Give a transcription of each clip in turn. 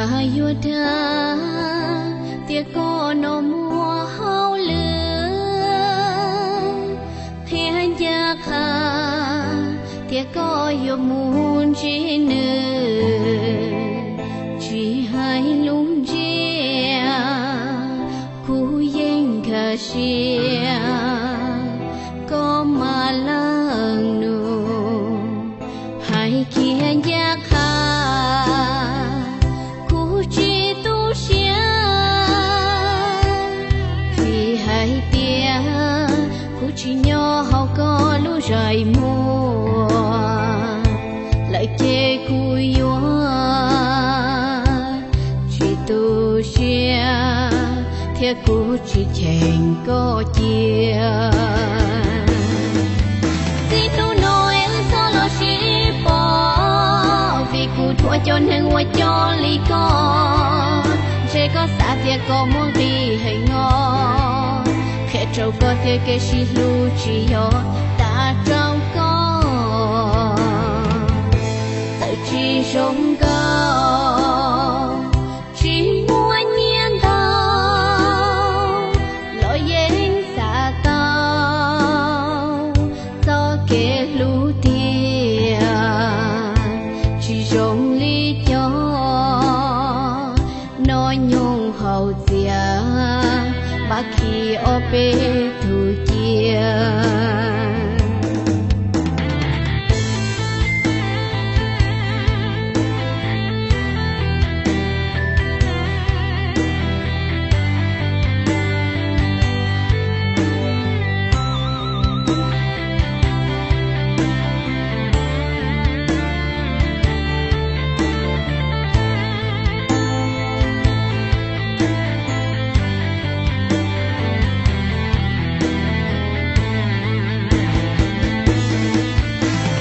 Yuav dag tias koj no muaj hauj lwm, qhia ncaj qha tias koj yuav mus ntsib nws. Tsis hais lus ntsia, kuv yeej nkag siab koj mam leej nus. Hais kiag ncaj qha, kuv tsis tu siab, vim hais tias kuv tsis nyob hauv koj lub zais muag lawm ces kuv yuav tsis tu siab thiab kuv tsis cheem koj cia. Txij hnub no es wb txhob los sib pom, vim kuv dhuav cov neeg uas coj li koj. Ntshe koj xav tias koj muaj nqis heev os, qhia rau koj tias kev sib hlub tsis yog tas rau koj. Txawm tsis zoo nkauj, tsis muaj nyiaj ntau, los yeej xav tau txoj kev hlub tiag. Tsis zoo li cov noj nyoog haus txias, npaj khi ob peb tug cia.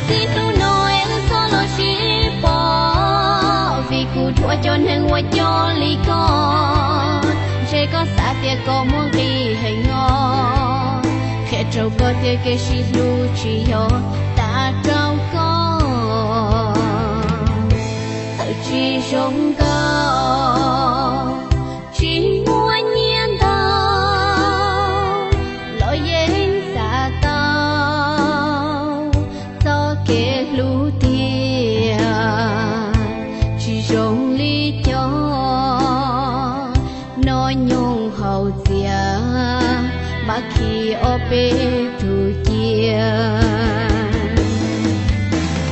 Txij hnub no es wb txhob los sib pom, vim kuv dhuav cov neeg uas coj li koj. Ntshe koj xav tias koj muaj nqis heev os, qhia rau koj tias kev sib hlub tsis yog tas rau koj. Txawm tsis zoo nkauj, tsis muaj nyiaj ntau, los yeej xav tau txoj kev hlub tiag. Tsis zoo li cov noj nyoog haus txias, npaj khi ob peb tug cia.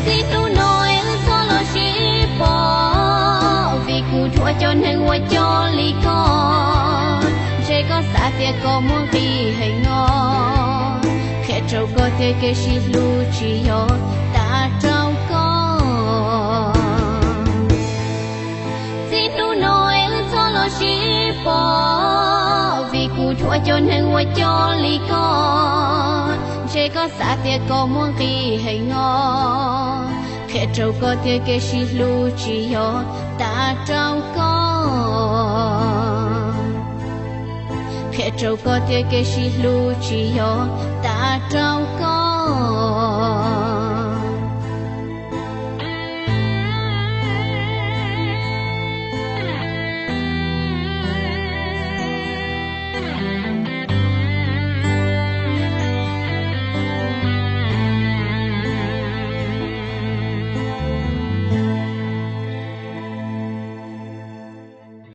Txij hnub no es wb txhob los sib pom, vim kuv dhuav cov neeg uas coj li koj. Ntshe koj xav tias koj muaj nqis heev os, qhia rau koj tias kev sib hlub tsis yog tas rau koj. Txij hnub no es wb txhob los sib pom, vim kuv dhuav cov neeg uas coj li koj. Ntshe koj xav tias koj muaj nqis heev os, qhia rau koj tias kev sib hlub tsis yog tas rau koj. Qhia rau koj tias kev sib hlub tsis yog tas rau koj.